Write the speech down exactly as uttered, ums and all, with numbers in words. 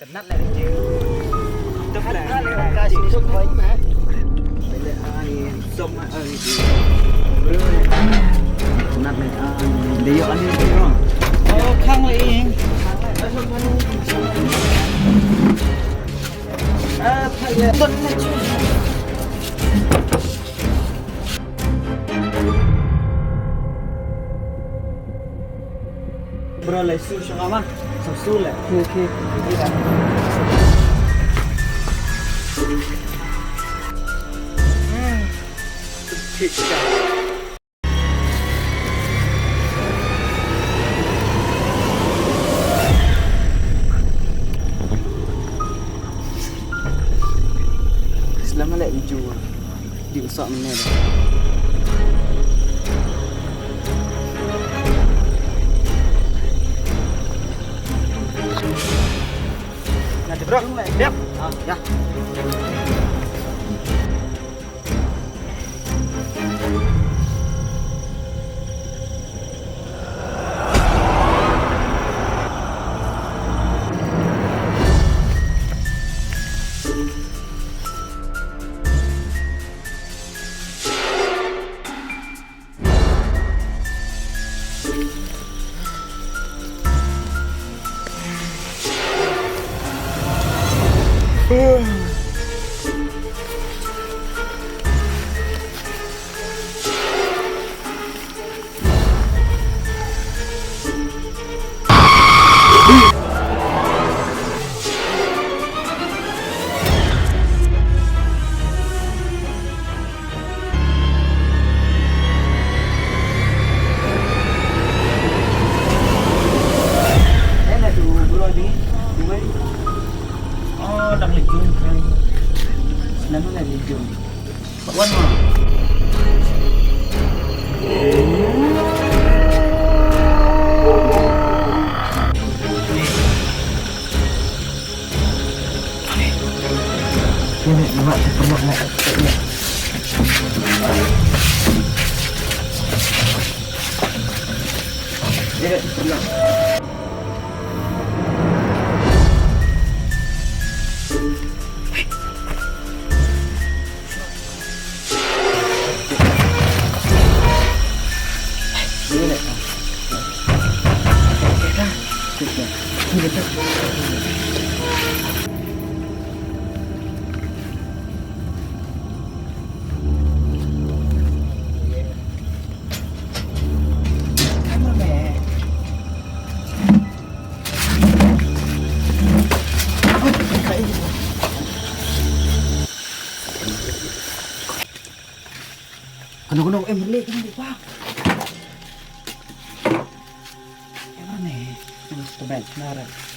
Bro, lai su shong ama. Shong su le. Okay, okay. Selamat le, Ju. Di usah menel. Nanti bro, ya. Ah, ya. Oh, dang lejung kan. Selama lejung. Wan ma. Ini mak tu pernah nak. Dia dah pernah. Kano kano em le em le pa. Em ne. Em ne.